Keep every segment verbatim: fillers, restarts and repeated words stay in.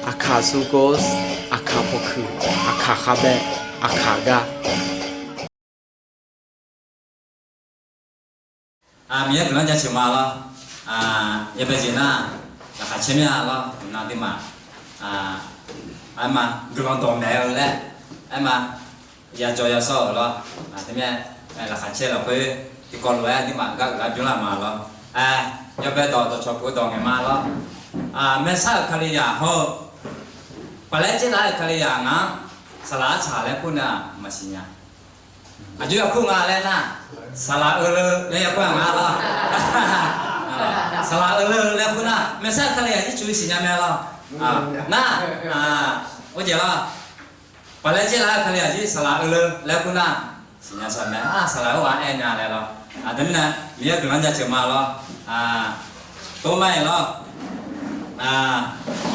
Aqkaq sukos, aqkaq pawkuiq, aqkaq khavbae, aqkaq gar. Miqyaer guiqlanq jaceuq ma lawr. Yawbae jeq nar, laqkhaq caer mir-a lawr, uqnan aqduimaf, aerma, guiqlanq dawq maeq-eu laer, aerma, yajawr yashawr-euq lawr, teumirnae, laqkhaq caer lafkhoer tiqkawv lof-aer aqduimaf gar uiqlar bymr lar ma lawr. Yawbae dawq dawqcawq puq dawq ngaeq ma lawr. Maersar-euq Kalizaq hawr-eu, paqlaer jaerlaf-euq Kalizaq ngaq-anr saqlaq artsaq laer kur nar maqsiq nya. Aqjox yakur nga laer nar, saqlaq-eu leu laer yakur-a nga lawr. Saqlaq-eu leu laer kur nar, maersar-euq Kalizaq ircuf siqnya mae lawr. Nar, orjeq lawr. Paqlaer jaerlaf-euq Kalizaq jir saqlaq-eu leu laer kur nar, siqnya shaq mae, saqlaq-eu ghaq aer nya laer lawr. Aqdui mirnae, Miqyaer guiqlanq jaceuq ma lawr. Tov ma-iq lawr.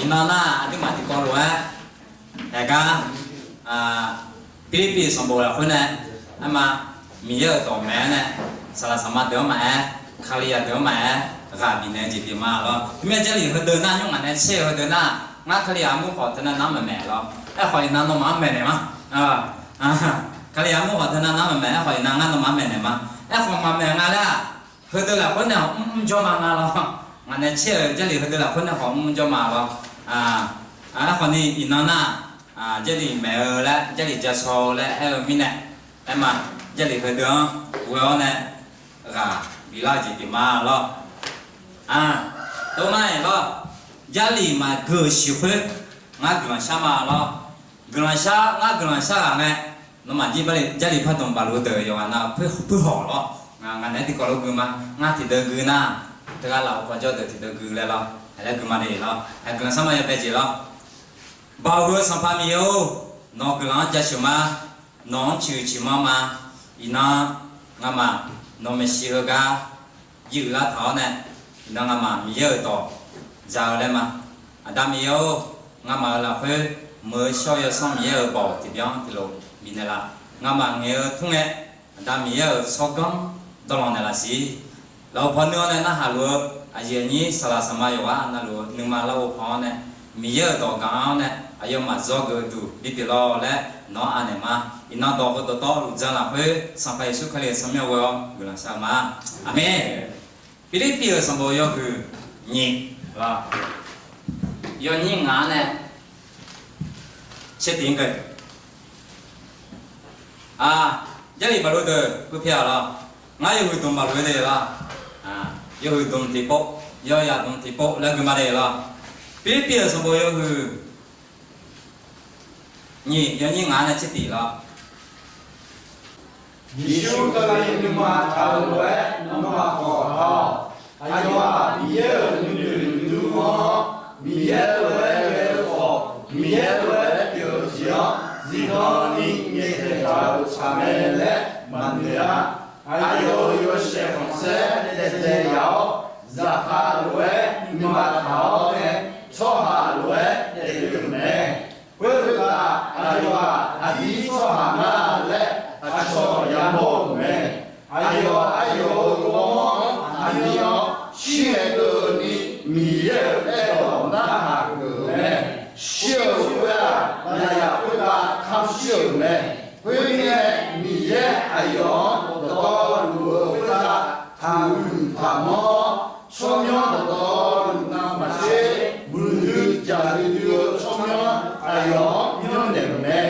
Iqnan nar aqduimaf tiqkawv lof-aer, haegar, Pirlirpiv-euq sanqbof lafkhoer nae, aerma, Miqyaer-euq dawq maeq-aer nae, saqlaq saqma deuq-anr maqaer, Kalizaq deuq-anr maqaer, ghaq bifnaeq-eu jeq pyeuf ma lawr. Teumirnae Jarlif heudeuq nar, nymr ngaq nae tser-eu heudeuq nar, ngar Kalizaq armur khawf teunav nar maqmaeq lawr. Aerkhawf iqnan nawmaf-anr maeqnaeq ma. Kalizaq armur khawf teunav nar maqmaeq, aerkhawf iqnan ngar nawmaf-anr maeqnaeq ma. Aerkhawf maqmaeq nga laer-aq, heudeuq lafkhoer nae khawf mrmr jawr ma nga lawr. Ngaq nae tser-eu Jarlif heudeuq lafkhoer nae khawf mrmr jawr ma lawr. Aerkhawf ni iqnan nar, Jarlif maeq-eu laer, Jarlif jasaw-eu laer aer-eu mirnae, aerma, Jarlif heudeuq-anr ghoe-awr nae ghaq biflar-eu jeq pyeuf ma lawr. Tov ma-iq lawr. Jarlif maqgeu-euq siq khoer, ngar guiqlanq shar ma lawr. Guiqlanq shar, ngar guiqlanq shar ghaq ngae, nawmaf jir Jarlif pardmq bafluf deuq yawqghaq nav puirhawq lawr. Ngaq nae tiqkawv lof gui ma. Ngar tiqdeuv gui nar, teughaq laf-euq pawjawr deuq tiqdeuv gui laer lawr. Haeq laer gui ma le lawr. Haeq guiqlanq shar ma yawbae jeq lawr. Baoq heu Sanqpaq Miqyaer-or, nawq guiqlanq-anr jaceuq ma. Nawq-anr ciqhuiq ciqmanr ma. Iqnan ngamaf nawq maeqshi heugar jiruiq lar taq-awr nae, iqnan ngamaf Miqyaer-euq dawq za-eu laer ma. Aqda Miqyaer-or, ngamaf-euq lafkhoer muiq-eu shawr-eu Yawsanr Miqyaer-euq baoq tiqbyan tiqlof bifnaeq laf. Ngamaf ngaeq-eu tmr ngae, Aqda Miqyaer-euq tsawrganr dawvlanq naeqlaf siq. Lafov paw nuir-awr nae narhaq luf-eu aqyuif aqnyir saqlaq saqma yawqghaq navluf-eu nuima larghov pan-awr nae, Miqyaer-euq dawq gaq-anr nae aqyawfmaf dzawgeuf-eu duq bipyeuf lawq laer nawq-anr anaeq ma. Iqnan dawq heu dawqtawvluf jan lafkhoer Sanqpaq Yeqsur Kali-euq tsawrmyanr ghoe-awr guiqlanq shar-eu ma. Aqmeq. Pirlirpiv-euq sanqbof yawhuiq nyiq, yawnyir ngaq-anr nae tser tiq-anr ghae. Jarlif bafluf deuq puipae-aq lawr. Ngar yawhuiq dmq bafluf-eu de lawr. Yawhuiq dmq tiqpov, yawyaq dmq tiqpov laer gui ma de lawr. Pirlirpiv-euq sanqbof yawhuiq nyiq, yawnyir ngaq-anr nae tser tiq lawr. Yeqsur Kali nuima taq-euq lof-aer nawmaf khawf taq-awq. Aqyawf-aq, Miqyaer-euq nuinoeq nuidur-anr, Miqyaer lof-aer ghae-eu khawf, Miqyaer lof-aer pyeuf-eu jeq-anr zifdan ni nyaeftaeq taq-euq tsaq mae laer maqnoeq-a. Aqyawf-euq yawshaef khanqsaer daef daef yaf-awr, zaqkhav lof-aer nuima taq-awr nae, tsawrhaq lof-aer daefle-euq mae. Khoertav aqyawf-aq, aqdir tsawrhaq nga laer aqcawq yamawr-euq mae. Aqyawf aqyawf-euq ghawrmawr-anr aqnyir-awr shirghae keuvni, Miqyaer-euq aerdawq narhaq geuf-euq mae. Shir-eu khoer-aq, lafyaq khoertav kamq shir-euq mae. Khoermirnae, Miqyaer aqyawf-anr dawqtawvluf-eu khoertav taqhuiq taqmanr-awr, tsawrmyanr dawqtawvluf navmaqtser muiqdui jaqdui dui-eu tsawrmyanr aqyawf-anr myanrnaeq-euq mae.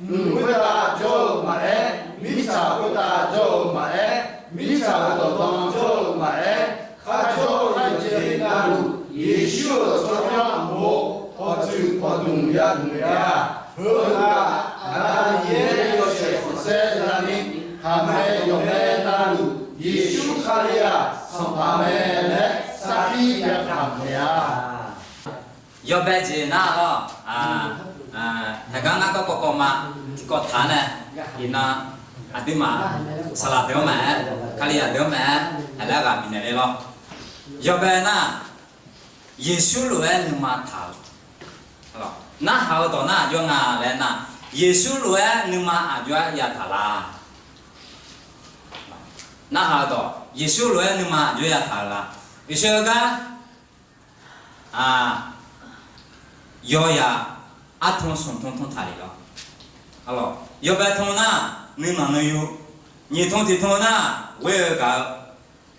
Mq khoertav jawr-eu maqaer, mirtsaq khoertav jawr-eu maqaer, mirtsaq-euq dawqdan jawr-eu maqaer, kharjawr-eu yawqjeq navluf Yeqsur-euq tsawrmyanr mq-or, pawqtsuif pawqdmq yadmq le-a. Heughaq Aqda Miqyaer yawshaef khanqsaer zani, khaqmae yawqmae navluf Yeqsur Kali-aq Sanqpaq mae laer sarkir yataq-euq mae-a. Yawbae jeq nar-awq, taqgar ngar garkawv kawv ma, tiqkawv taq-anr nae, iqnan aqduimaf saqlaq deuq-anr maqaer, Kalizaq deuq-anr maqaer, aqlaer ghaq bifnaeq le lawr. Yawbae nar, Yeqsur lof-aer nuima taq-euq, narhaq-eu dawq nar aqjox nga laer nar, Yeqsur lof-aer nuima aqjox-aer yataq la? Narhaq-eu dawq, Yeqsur lof-aer nuima aqjox-aer yataq-euq la? Oeqsoe-eu gar, aq, Yawzaq artm smq tm tm taq lef lawr. Arlawq, yawbae tm nar, nuinanq nuiyu, nyiq tm tiq tm nar, ghoer-eu gaq-eu,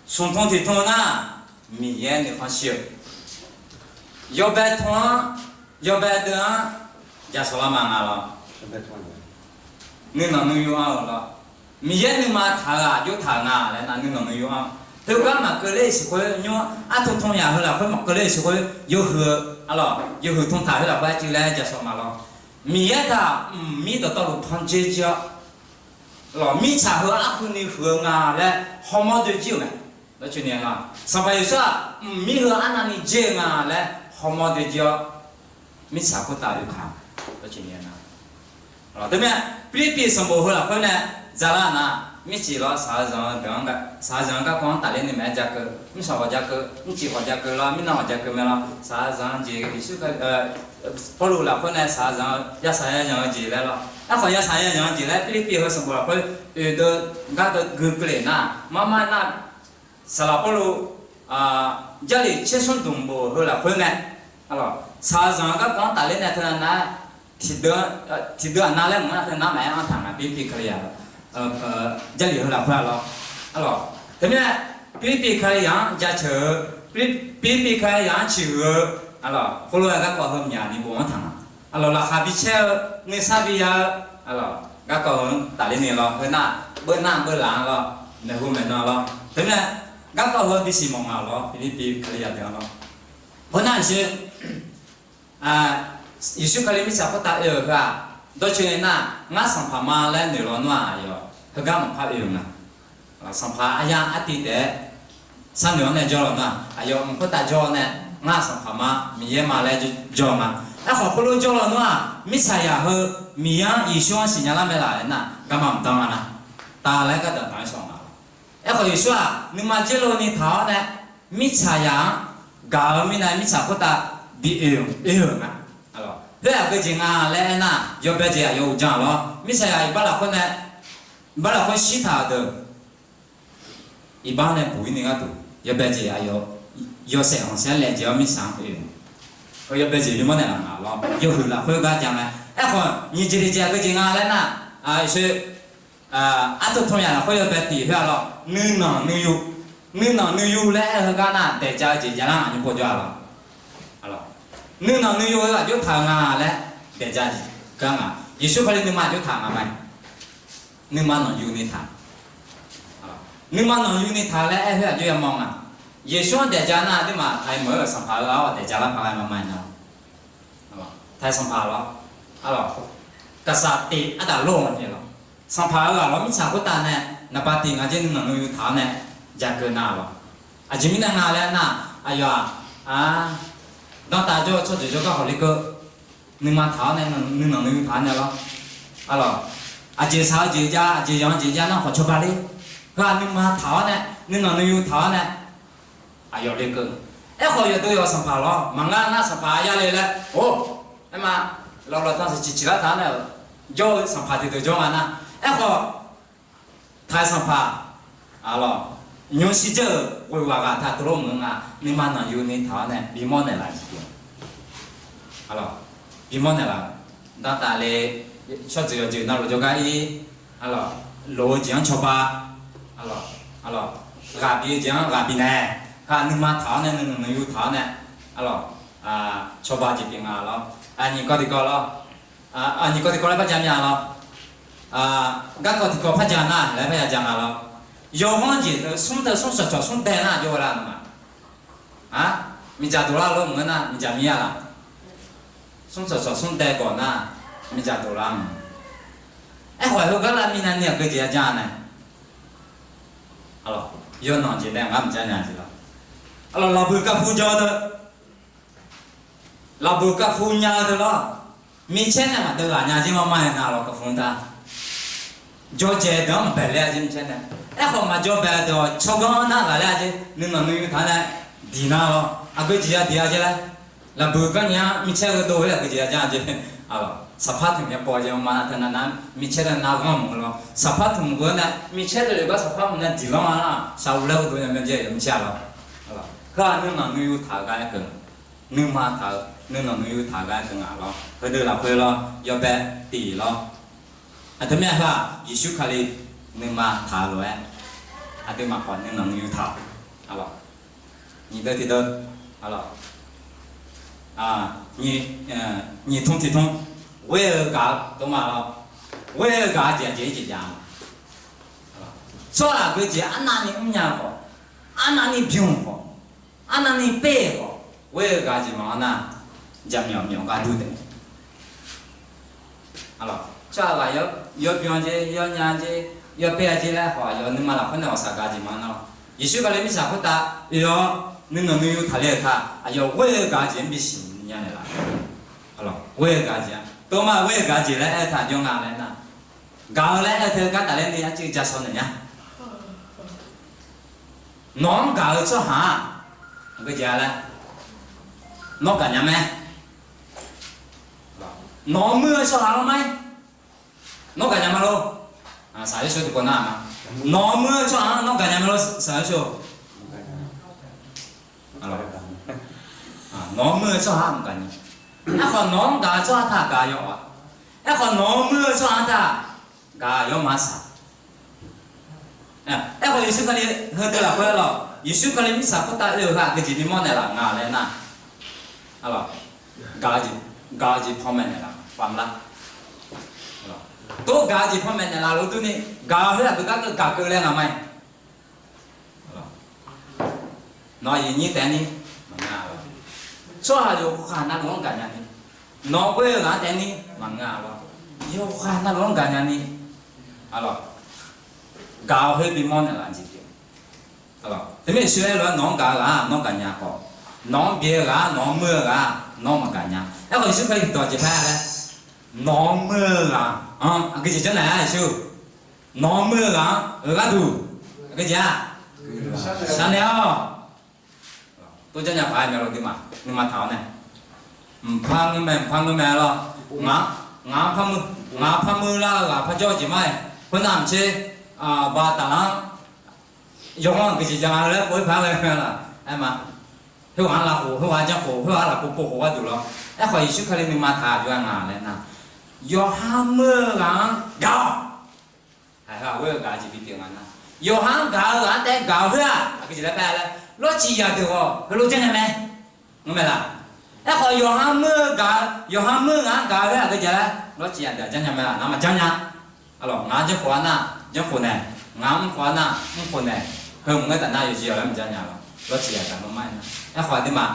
smq tm tiq tm nar, Miqyaer nuikhanr shir-eu, yawbae tm-anr, yawbae deuv-anr, jaqsawq lar ma nga lawr. Nuinanq nuiyu anr-eu lawr. Miqyaer nuima taq-eu aqjox taq-euq nga laer nar, nuinanq nuiyu anr-eu. Teugar maqkeuv ler-eu siq khoer nymr, artm tm yaq heu lafkhoer maqkeuv ler-eu siq khoer, yawhuiq-eu, arlawq, yawhuiq tm taq heu lafkhoer arcuiv laer jaqsawq ma lawr. Miqyaer taq mqmir dawqtawvluf panjer jir-awr, lawq, mirtsaq heu arhuini huiq-eu nga laer hawmawr doe jir-euq mae. Sanqpaq Yeqsur-aq mqmir heu arnavni jer-eu nga laer hawmawr doe jir-awr, mirtsaq khoertav oekaq. Teumirnae, Pirlirpiv sanqbof heu lafkhoer nae dzaqlar nar, mircif lawr shaqzanq-eu deuq-anr, shaqzanq-eu garkawv-anr tafler ni maeq-aer ja keuv, mirshawq ghawq ja keuv, mircif ghawq ja keuv lawr, mirnan ghawq ja keuv mae lawr. Shaqzanq jeq Yeqsur, Pawrluv lafkhoer nae shaqzanq-eu yashaq yayanq-eu jeq laer lawr. Aerkhawf yashaq yayanq-eu jeq laer Pirlirpiv heu sanqbof lafkhoer oeq deuv gar deuv gui keuvle nar, marmar nar, saqlaq Pawrluv Jarlif tser smr dmq bof heu lafkhoer nae, shaqzanq-eu garkawv-anr tafler nae teunav nar, tiqdeuv aqnav laer mq-anr teunav nar maqaer anr taq nga. Pirlirpiv Kalizaq, Jarlif heu lafkhoer-a lawr. Arlawq, teumirnae, Pirlirpiv Kalizaq-anr jaceuq-eu, Pirlirpiv Kalizaq-anr ciqhuiq-eu, arlawq, khoerlof-aer garkawv heu myaq ni bof-anr taq nga. Arlawq, laqkhaq bi caer-eu, nuisar bi ya-eu, arlawq, garkawv heu-anr tafler ni lawr. Heu nar, beuv nar beuv laf-anr lawr, maeqhu maeqnan lawr. Teumirnae, garkawv heu bisiq mawf nga lawr, Pirlirpiv Kalizaq deuq-anr lawr. Khoernar-aq, Yeqsur Kali mirtsaq khoertav oe-euq heu-aq, dawrcoeni nar, ngar sanqpaq ma laer noeq lawnmr-aq, aqyawf heugar maqpar oe-euq nga. Sanqpaq aryar artiv taef-aer sharnoeq-anr nae jawr lawnmr-aq, aqyawf mq khoertav jawr-awr nae, ngar sanqpaq ma, Miqyaer ma laer jawr nga. Aerkhawf khoerlof jawr lawnmr-aq, mirtsaqzaq heu Miqyaer-anr Yeqsur-anr siqnya lar mae laf-aer nar, garma mqdan nga nar, taf laer gardanq taq-aer shawq nga. Aerkhawf Yeqsur-aq nuima dzer lov ni taq-awr nae, mirtsaqzaq-anr gaq-eu mirnae mirtsaq khoertav bi oe-euq nga. Khoer aqgeu jeq nga laer aernar, yawbae jeq aqyawf uqdzan lawr. Mirtsaqzaq iqbax lafkhoer nae, iqbax lafkhoer shirtaq-euq deuq, iqbax nae buq-ir ni gharduq yawbae jeq aqyawf yawshaef khanqsaer laejae-awr mirtsaq-anr oe-eu, yawbae jeq bimawr naeqlaf nga lawr. Yawhuiq lafkhoer gar ja mae. Aerkhawf nyiq jeq tiq jeq aqgeu jeq nga laer nar, aqshoe artm tm yaq lafkhoer yawbae tiq khoer-a lawr. Nuinanq nuiyu, nuinanq nuiyu laer aer-eu heugar nar, daeqja-eu jeq jav lar ngaq nymr pov jawr-a lawr. Nuinanq nuiyu heu aqjox taq-eu nga laer daeqja jeq gar nga. Yeqsur Kali nuima aqjox taq nga ma. Nuima nanqyu ni taq, nuima nanqyu ni taq laer aer khoer aqjox yamawr nga. Yeqsur-anr daeqja nar, aqduimaf taq-ir meuq-eu sanqpaq-eu arwaq daeqja lar paq ghae ma ma-aer nar, taq-ir sanqpaq lawr, arlawq, kaqsaq tif ardaf lor-eu ni lawr. Sanqpaq-eu ghaq lawr mirtsaq khoertav nae naqba tif nga jer nuinanq nuiyu taq-awr nae jakeuv nar lawr. Aqjeq mirnae nga laer nar, aqyawf-aq, danrtav jawr-eu tsawrjeuq jawrgar hawq lekeuv, nuima taq-awr nae, nuinanq nuiyu taq-awr nae lawr. Arlawq, aqjeq shaq-eu jeq jav, aqjeq yanq-eu jeq jav nar khawf cawba ler. Heu-aq nuima taq-awr nae, nuinanq nuiyu taq-awr nae, aqyawf lekeuv. Aerkhawf yawqdeuv yawq sanqpaq lawr, maqngar nar sanqpaq yale laer or, aerma, lawqlawq tanq siq ciqciq lar taq-awr nae-euq jawr-eu sanqpaq tiqdeuq jawr nga nar. Aerkhawf, taq-ir sanqpaq, arlawq, nymr shirdzeur-euq ghoeq ghaq ghaq taq tov lor meuq nga. Nuima nanqyu ni taq-awr nae bimawr naeqlaf-euq jeq, arlawq, bimawr naeqlaf-euq, danrtav le, tsawrjeuq yawqjeuq navluf jawrgar ir, arlawq, loq-eu jeq-anr cawba, arlawq, arlawq, ghaq bi-eu jeq-anr ghaq bifnaeq, ha nuima taq-awr nae nuinanq nuiyu taq-awr nae, arlawq, cawba jeq pyeuf nga lawr. Nyiq kawv tiqkawv lawr, nyiq kawv tiqkawv laer par ja mya lawr. Garkawv tiqkawv par ja nar laer par ya ja nga lawr. Yawghanr jeq smr teu smr shawqcawq smr dae nar jawr-eu lar-a ma. Miqdzaq doqlar lor mq-eu nar miqdzaq mir-a laf. Smr shawqcawq smr dae gawq nar miqdzaq doqlar mq. Aerkhawf heugar lar mirnae ni aqgeu jeq ya ja nae, yawqnan jeq nae ngar mq ja nya jeq lawr. Arlawq, laqbuiq kavpu jaw-eu deuq, laqbuiq kavpu nya-eu deuq lawr. Micaer nae maqdeuv ghaq nya jer ma ma-aer nar lawr, kavpu-anr ta jawrjae deuq-anr maqbaeq ler-a jer micaer nae. Aerkhawf maqjawr baeq deuq-awq tsawrganr-anr nar ghaqler-a jer, nuinanq nuiyu taq-awr nae diq nar lawr. Aqgeu jeq ya diq-a jer laer, laqbuiq garnya-anr micaer-eu dov-aer aqgeu jeq ya ja-a jer. Saqpar tmq ya pawv jeq ma ma nar teu nav nar micaer deuq nav ghanr mq-eu lawr. Saqpar tmq mq-eu nae micaer deuq lef gar saqpar mq nae diq lanr-a nar, saquv laer-eu dov nya myav jae-eu micaer-a lawr. Heu-aq nuinanq nuiyu taq-euq gar aer keuv, nuima taq-eu nuinanq nuiyu taq-eu gar teu ngaq lawr, heudeuq lafkhoer lawr, yawbae tiq lawr. Aqteu mir-a heu-aq, Yeqsur Kali nuima taq-eu lof-aer, aqduimaf khawf nuinanq nuiyu taq-awq. Nyiq deuv tiq deuv, nyiq tmr tiq tmr, ghoer-eu gaq-eu tov ma lawr, ghoer-eu gaq-eu jeq aqjeq ircif jav-a. Tsawrhaq aqgeujeq arnavni mrnya-eu khawf, arnavni bym khawf, arnavni per-eu khawf, ghoer-eu gaq-eu jeq maqanr nar, jaqmyawf myawf gar dur taef. Tsawrhaq ghaq yawbym-a jer, yawnya jer, yawper-a jer laer khawf, aqyawf nuima lafkhoer nae ghawqshaq gaq-eu jeq maqanr nar, Yeqsur Kali mirtsaq khoertav oe-awr nuinanq nuiyu taqler-eu taq, aqyawf ghoer-eu gaq-eu jeq-anr bisiq nya naeqlaf. Ghoer-eu gaq-eu jeq-a, tov ma ghoer-eu gaq-eu jeq laer aer-eu taq jawr nga laer nar, gaq-eu laer aer-eu teu gar tafler ni arcuiv ja shaw naeq nya. Nawq-anr gaq-eu tsawrhaq-aq, aqgeujeq-a laer, nawr gaq nya mae. Nawq-anr muir-eu tsawrhaq-anr ma-ir, nawr gaq nya ma lor. Saqyoer sho tiqpov nar-aq ma, nawq-anr muir-eu tsawrhaq-anr nawr gaq nya ma lor, saqyoer sho. Nawq-anr muir-eu tsawrhaq-anr gaq nya. Aerkhawf nawq-anr gaq-eu tsawrhaq taq gaq yaw-a. Aerkhawf nawq-anr muir-eu tsawrhaq-anr taq gaq yaw ma saq. Aerkhawf Yeqsur Kali heudeuq lafkhoer lawr, Yeqsur Kali mirtsaq khoertav oe-eu ghaq aqgeujeq bimawr naeqlaf nga laer nar, gaq-eu jeq panmaeq naeqlaf pavlar. Tov gaq-eu jeq panmaeq naeqlaf lof durni, gaq-eu khoer aqgeu gar keuv gaq keuv laer nga ma-ir. Nawq-aq yawnyir taef-aer ni maqngeur-a lawr. Tsawrhaq yawqghaq navluf-anr gaqnya ni, nawq ghoer-eu ghaq-anr taef-aer ni maqngeur-a lawr. Yawqghaq navluf-anr gaqnya ni, gaq-eu khoer bimawr naeqlaf jeq pyeuf. Teumirnae Yeqsur aer lof-aer nawq-anr gaq-eu ghaq-aq nawr gaqnya khawf, nawq-anr byae-eu ghaq-aq nawq-anr muir-eu ghaq-aq nawr maqgaqnya. Aerkhawf Yeqsur Kali tiqdawq jeq paer laer, nawq-anr muir-eu ghaq-anr aqgeujeq janrnaeq-a Yeqsur. Nawq-anr muir-eu ghaq-anr, eu gharduq aqgeujeq-a, sharnaeq-awq. Tov janrnya paq-aer myavlof duima nuima taq-awr nae, mqpar ngeur mae, mqpar ngeur mae lawr. Ngaq-anr par muir, ngaq-anr par muir lar-eu ghaq parjawr-eu jeq ma-aer, khoernav maqtser, baqdaq-anr yawqghaq-anr aqgeujeq ja nga laer pov-ir paq-aer ghae mae laq. Aer ma, khoerghaq-anr lavkhof, khoerghaq-anr janrkhof, khoerghaq-anr lafpov pov khof gharduq lawr. Aerkhawf Yeqsur Kali nuima taq-eu aqjox-aer nga laer nar, yawqha muir-eu ghaq-anr gaq-awq. Haiq, heu-aq ghoer-eu gaq-eu jeq bipyeuf nga nar, yawqha-anr gaq-eu ghaq-anr taef-aer gaq-eu khoer-aq aqgeujeq laer paer laer, lawrciq yadeuq-awq heulof janrnya mae. Ngeur mae laq? Aerkhawf yawqha muir-eu gaq-eu, yawqha muir-eu ghaq-anr gaq-eu khoer aqgeujeq laer lawrciq yadeuq-aq janrnya mae laq? Nar maqjanr nya. Ngaq-anr janrkhof-a nar janrkhof naeq, ngaq-anr mrkhof-a nar mrkhof naeq, heu maqngeur taf nar yawqjeq yawq laer maqjanr nya lawr. Lawrciq yadeuq-aq nawmaf-aer nar. Aerkhawf aqduimaf,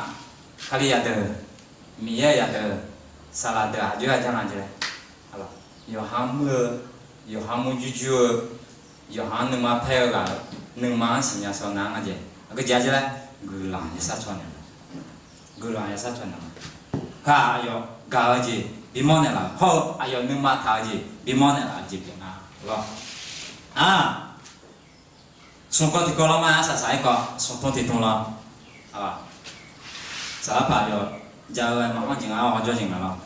Kali yadeuq, Miqyaer yadeuq, saqlaq deuq aqjox-aer janr nga jeq laer. Yawqha-anr muir-eu, yawqha-anr murjur jur-eu, yawqha-anr nuima paer-eu ghaq-euq nuima-anr siqnya shaw nar nga jeq. Aqgeujeq-a jeq laer, guiqlanq yashar caw naeq, guiqlanq yashar caw naeq. Heu-aq aqyawf gaq-eu jeq bimawr naeqlaf, hawr-eu aqyawf nuima taq-eu jeq bimawr naeqlaf-eu jeq pyeuf nga lawr. Smq kawv tiqkawv lawr ma, arsaq saq-aer kawv smq tmr tiqtmr lawr. Saqlaqpaq yawf ja-eu maqanr jeq nga, awq jawr jeq nga lawr.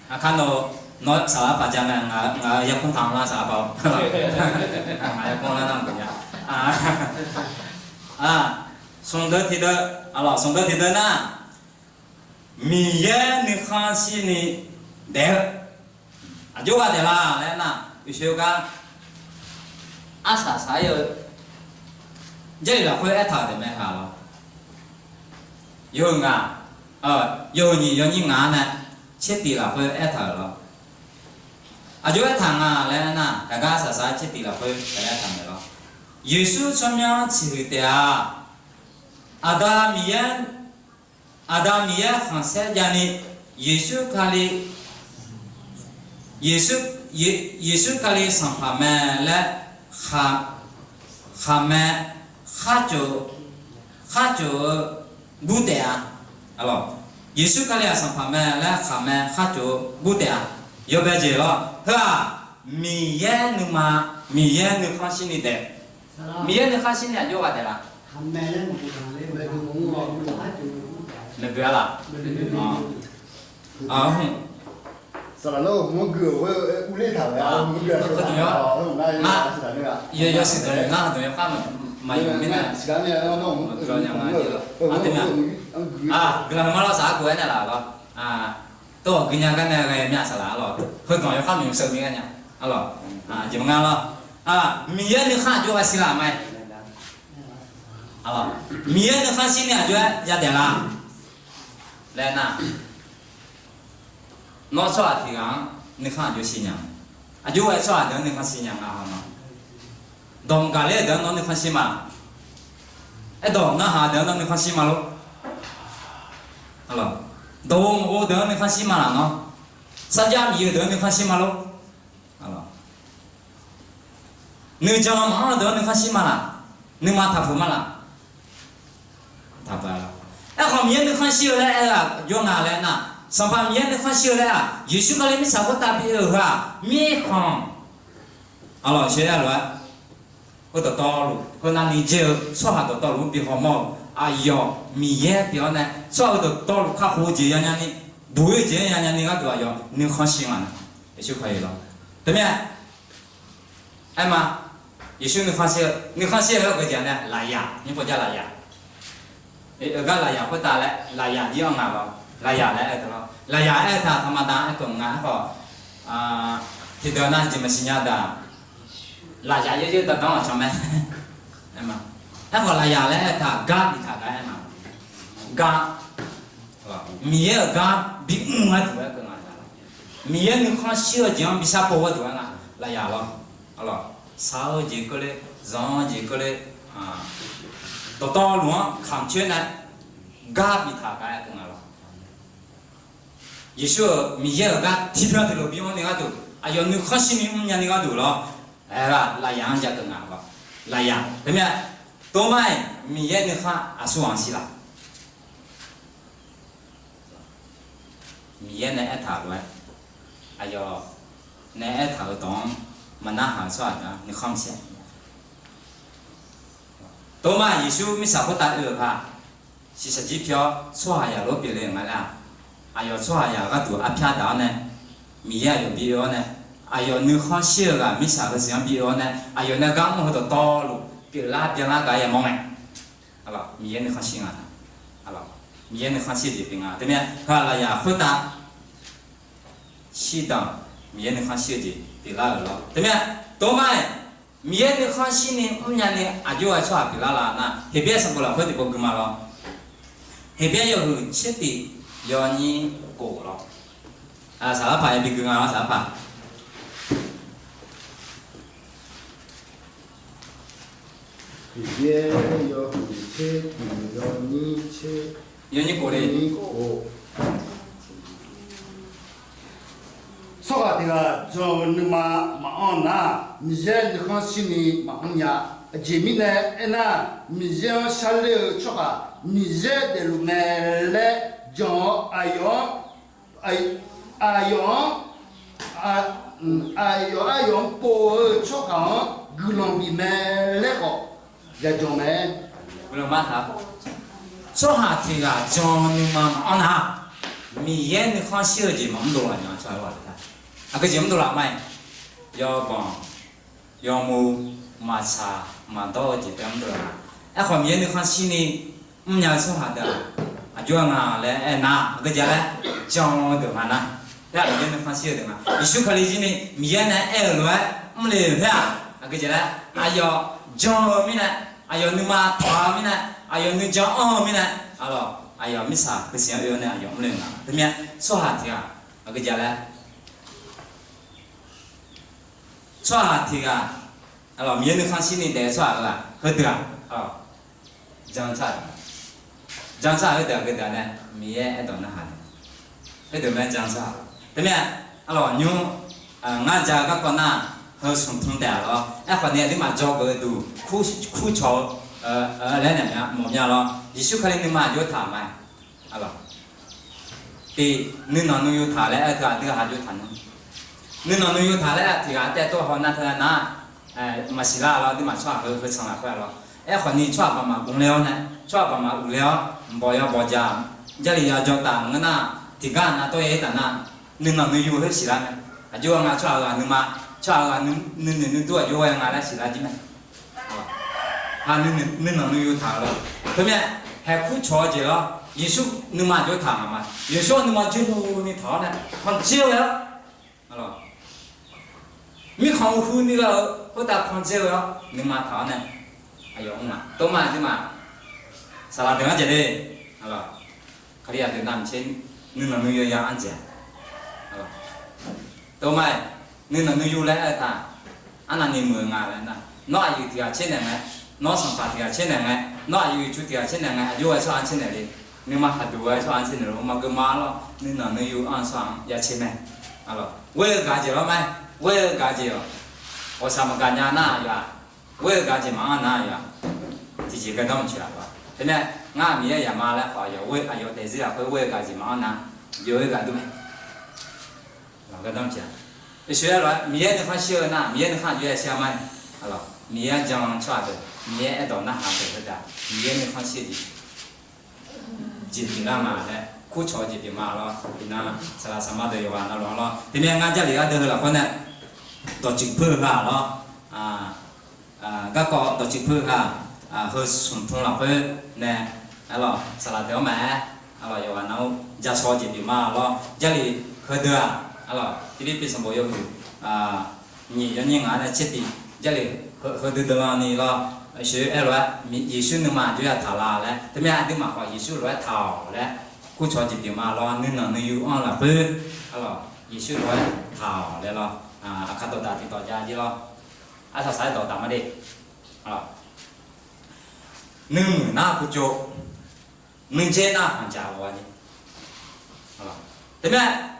Aqkar nawr, nawr saqlaqpaq ja ngae, ngaq-euq yarkmr taq-anr lar saqlaqpaq-awr. Ngaq yarkmr lar nar maqnya. Smq deuv tiqdeuv, smq deuv tiqdeuv nar, Miqyaer nuikhanr shirni daef-eu aqjox gha daef la laer nar, uqshoe gar arsaq saq-aer-eu Jarlif lafkhoer aertaq-euq taef mae haq lawr. Yawhuiq ngaq, yawhuiq nyiq yawnyir ngaq-anr nae tsertif lafkhoer aertaq-euq lawr. Aqjox aertaq nga laer nar, taqgar arsaq saq-aer tsertif lafkhoer taqgar aertaq mae lawr. Yeqsur tsawrmyanr tsiqhuiq taef-a. Aqda Miqyaer, Aqda Miqyaer khanqsaer javni, Yeqsur Kali, Yeqsur, Yeqsur Kali Sanqpaq mae laer khaqmae kharcof, kharcof-eu gur taef-a. Yeqsur Kali-aq Sanqpaq mae laer khaqmae kharcof-eu gur taef-a. Yawbae jeq lawr. Heu-aq, Miqyaer nuima, Miqyaer nuikhanr shirni daef. Miqyaer nuikhanr shirni aqjox gha daef la? Maeqboeq-a laq? Saqlaq lawr, hmq, yawshuif deuq ngar deuq yawkhav mae. Maqyawf mirnae, guiqlanq ma lawr saqlaq khof-aer nae laf lawr. Tov-awq guiqlanq gar nae ghae mir-a saqlaq lawr. Heudanq yawkhav-mq seuq mir gar nya. Aqjeq maqnga lawr. Miqyaer nuikhanr aqjox-aer shir laf ma-aer. Miqyaer nuikhanr shirni aqjox-aer yadaef la laer nar, nawr tsawrhaq tiq ghaq-anr nuikhanr aqjox shir nya. Aqjox-aer tsawrhaq deuq-anr nuikhanr shir nya nga haw ma. Dawq gaqler-eu deuq-anr nawr nuikhanr shir ma laq? Aerdawq narhaq deuq-anr nawr nuikhanr shir ma lor? Dawqghov maqghov deuq-anr nuikhanr shir ma laq nawr? Sarjax miqyaer deuq-anr nuikhanr shir ma lor? Nuijan maqanr deuq-anr nuikhanr shir ma laq? Nuima taqpuq ma laq? Aerkhawf Miqyaer nuikhanr shir-eu laer aer-aq jawr nga laer nar, Sanqpaq Miqyaer nuikhanr shir-eu laer-aq, Yeqsur Kali mirtsaq khoertav bi oe-eu heu-aq mirkhanq, aqlawq sheuq-aer lof-aer, heu dawqtawvluf heu navni dzae-eu tsawrhaq dawqtawvluf-anr bi hawmawr-eu aqyawf Miqyaer pyeuf-awr nae tsawrhaq-eu dawqtawvluf kakhof-eu jeq yanya ni, buq-ir-eu jeq-anr yanya ni gharduq aqyawf nuikhanr shir nga. Yeqsur Kali lawr. Teumirnae aer ma, Yeqsur nuikhanr shir-eu, nuikhanr shir-eu laer ghae jeq nae lafyaq nymr pov jar lafyaq. Gar lafyaq khoertav laer lafyaq jir-anr nga lawr. Lafyaq laer aer-eu taq lawr. Lafyaq aer-eu taq taqmaqda aer taq nga aerkhawf, tiqdeuq nav jeq maqsiq nya daq. Lafyaq yaer yaer dandan-awq can mae. Aerkhawf lafyaq laer aer-eu taq gar biftaq gar aer ma. Gar, Miqyaer-euq gar bimr gharduq aer keuv nga. Miqyaer nuikhanr shir-eu jeq-anr bishar pov gharduq aer nga. Lafyaq lawr. Aqlawq, shaq-eu jeq keuvle, zanq-eu jeq keuvle, dawqtawvluf-anr kamq coer nae gar biftaq gar aer keuv nga lawr. Yeqsur-euq Miqyaer-euq gar tiqbyan tiqlof bimr ni gharduq, aqyawf nuikhanr shirni mrnya ni gharduq lawr. Aer-aq lafyaq-anr ja keuv nga lawr. Lafyaq teumirnae, tov ma-iq Miqyaer nuikhanr aqsur ghaq-anr shir laf? Miqyaer nae aertaq lof-aer, aqyawf nae aertaq-euq dawq-anr maqnarhaq-eu tsawrhaq deuq-anr nuikhanr maqshir-a. Tov ma, Yeqsur mirtsaq khoertav oe-euq paq, shiqshaq jir pi-awr tsawrhaq yaq lof pyeufle-euq nga laer-aq, aqyawf tsawrhaq yaq gharduq arpyar daq-awr nae, Miqyaer aqyawf bi oe-awr nae, aqyawf nuikhanr shir-eu ghaq mirtsaq heu siq-anr bi oe-awr nae, aqyawf nae gar mr-eu dawqtawvluf pyeuflar byanlar gaq yamawr ngae, Miqyaer nuikhanr shir nga. Miqyaer nuikhanr shir-eu jeq pyeuf nga. Teumirnae heu-aq lafyaq khoertav shirdanq, Miqyaer nuikhanr shir-eu jeq pyeuflar-euq lawr. Teumirnae, tov ma-iq Miqyaer nuikhanr shirni mrnya ni aqjox-aer tsawrhaq pyeuflar laf nar, Heqbyaer sanqbof lafkhoer tiqpov gui ma lawr. Heqbyaer yawhuiq tsertif yawnyir kof lawr. Saqlar paq yabi gui nga lawr, saqlar paq. Heqbyaer yawhuiq tsertif yawnyir tser, yawnyir kof le. Tsawrhaq tiq ghaq jan-eu nuima maqanr nar, Miqyaer nuikhanr shirni maqmr nya. Aqjeq mirnae aernar, Miqyaer-anr sharler-eu tsawrhaq Miqyaer daefluf mae laer jan-awr, aqyawf-anr, aqyawf-anr, aqyawf aqyawf-anr pov-eu tsawrhaq-anr guiqlanq bif mae laer khawf jajan mae. Tsawrhaq tiq ghaq jan nuima maqanr nar, Miqyaer nuikhanr shir-eu jeq maqmr dov laf nya. Aqgeu jeq mr dov laf ma-iq, yawbanq yawmuiq maqtsaq maqdawr-eu jeq taef mr dov laf. Aerkhawf Miqyaer nuikhanr shirni mrnya-eu tsawrhaq deuq-aq, aqjox-aer nga laer aernar, aqgeu jeq laer jan-eu deuq nga nar, aer-aq Miqyaer nuikhanr shir-eu deuq nga. Yeqsur Kali jirni Miqyaer nae aer-euq lof-aer mr le-euq paer-aq, aqgeu jeq laer aqyawf jan-eu mirnae, aqyawf nuima taq-eu mirnae, aqyawf nuijan anr-eu mirnae, aqlawq aqyawf mirtsaq heusiq-anr oe-awr nae aqyawf mr le-euq nga. Teumirnae tsawrhaq tiq ghaq aqgeu jeq laer tsawrhaq tiq ghaq, Miqyaer nuikhanr shirni daef-eu tsawrhaq-aq heudeuq-aq, jan tsawrhaq, jan tsawrhaq heudeuq aqgeu deuq nae Miqyaer aerdawq narhaq-a. Heudeuq mae jan tsawrhaq. Teumirnae, aqlawq nymr, ngar ja-eu garkawv nar, heu smq tm taef-a lawr. Aerkhawf ni aqduimaf dzawgeuf-eu duq kurcawq-eu laer naeq mawf mya lawr. Yeqsur Kali nuima aqjox taq ma. Tiq, nuinanq nuiyu taq laer aer-eu teu aqdui aqjox taq nmr. Nuinanq nuiyu taq laer tiq ghaq taev tov haw nar teu nar, maqsiq lar lawr. Aqduimaf tsawrhaq heu heu tsanq lafkhoer-a lawr. Aerkhawf ni tsawrhaq baqmaf gmq le-awr nae, tsawrhaq baqmaf uiq le-awr, mqbawq yawbawq jaq, Jarlif yajawr taf ngeur nar, tiqgar nav tawr yaer taf nar, nuinanq nuiyu heu siqlar mae. Aqjox-aer nga tsawrhaq-euq ghaq nuima, tsawrhaq-euq ghaq nuinoeq nuidur aqjox-aer nga laer siqlar jir mae. Nuinanq nuiyu taq-eu lor. Teumirnae, haeqkur cawq-eu jeq lor. Yeqsur nuima jov taq ngaq ma. Yeqsur-anr nuima jov ni taq-awr nae, panqdzer-eu ghae-awr, mirkhanq-eu hu ni ghae-eu khoertav panqdzer-eu ghae-awr nuima taq-awr nae, aqyawf mr ma. Tov ma, aqduimaf saqlaq deuq-anr jeq le. Kali aqdui navmaqtser nuinanq nuiyu ya anr jeq-a. Tov ma-iq, nuinanq nuiyu laer aer-eu taq, arnavni muiq-eu nga laer nar, nawr aqyuif tiq ghaq tser naeq ngae, nawr sanqpaq tiq ghaq tser naeq ngae, nawr aqyuif cu tiq ghaq tser naeq ngae, aqjox ghae tsawrhaq-anr tser naeq le. Nuima haqduq ghae tsawrhaq-anr tser naeq le. Maqgeu ma-ar lor, nuinanq nuiyu anr-eu tsawrhaq-anr ya tser mae. Aqlawq, ghoer-eu gaq jeq lawr mae. Ghoer-eu gaq jeq-awq. Ghawqshaq maqgaq nya nar aqyawf-aq, ghoer-eu gaq jeq maqanr nar aqyawf-aq, tiqjeq gardanr maqtsoeq-a lawr. Teumirnae, ngar Miqyaer yaq ma laer khawf, aqyawf ghoer, aqyawf daefzir lafkhoer ghoer-eu gaq jeq maqanr nar, byov-ir gaq dur mae. Gardanr maqtsoeq-a. Irsaq aer lof-aer Miqyaer nuikhanr shir-eu nar, Miqyaer nuikhanr aqjox ya shir-a ma. Aqlawq, Miqyaer-anr jan-eu tsawrhaq deuq, Miqyaer aerdawq narhaq deuq heudaq, Miqyaer nuikhanr shir-eu jeq jeq pyeuflar ma laer kurcawq-eu jeq pyeuf ma lawr. Iqnan saqlaq saqma deuq yawqghaq navluf-anr lawr. Teumirnae ngar Jarlif ardeuv heu lafkhoer nae dawqtsuif peur-eu ghaq lawr. Garkawv dawqtsuif peur-eu ghaq, heu smq tmq lafkhoer nae, aqlawq saqlaq deuq-anr maqaer, aqlawq yawqghaq navluf ja shaw-eu jeq pyeuf ma lawr. Jarlif heudeuq-aq, aqlawq Pirlirpiv sanqbof yawhuiq nyiq yawnyir ngaq-anr nae tsertif, Jarlif heudeuq deuq lan ni lawr. Sheuq-aer lof-aer Yeqsur nuima aqjox ya taq la laer, teumirnae aqduimaf khawf Yeqsur lof-aer taq-awq laer kurcawq-eu jeq pyeuf ma lawr. Nuinanq nuiyu anr-eu lafkhoer, aqlawq Yeqsur lof-aer taq-awq laer lawr. Aqkar dawqdaq tiqdawq ja jir lawr. Arsaq saq-aer dawqdaq ma de. Nuimuiq nar pucov, nuidzer nar khanqdzaq ghov-a jeq. Teumirnae,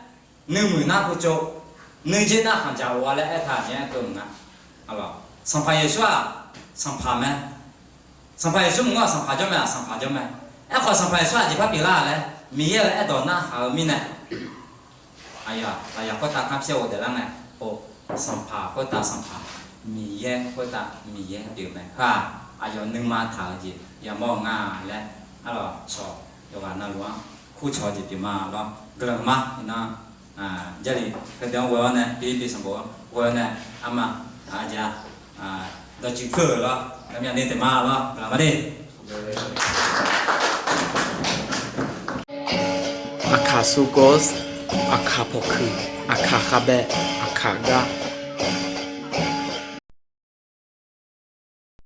nuimuiq nar pucov, nuidzer nar khanqdzaq ghov-a laer aertaq jeq-aer keuv mq nga. Sanqpaq Yeqsur-aq, sanqpaq mae. Sanqpaq Yeqsur maqngeur-aq sanqpaq jawr mae-aq, sanqpaq jawr mae. Aerkhawf Sanqpaq Yeqsur aqjeq par pyeuflar-a laer Miqyaer-euq aerdawq narhaq-eu mirnae, aqyawf khoertav kar pyaer ghofdaef lar ngae, or, sanqpaq khoertav sanqpaq, Miqyaer khoertav Miqyaer pyeuf mae. Heu-aq, aqyawf nuima taq-eu jeq yamawr-eu nga laer, aqlawq cawq yawqghaq navluf-anr kurcawq-eu jeq pyeuf ma lawr. Guiqlanq ma. Iqnan Jarlif heudeuq-anr ghoe-awr nae, Pirlirpiv sanqbof-anr ghoe-awr nae, arma aqjeq-a dawqtsuif peur-euq lawr, myavni taef ma lawr, guiqlanq ma de. Aqkaq sugawr, aqkaq pawqkuiq, aqkaq khavbaev, aqkaq gar,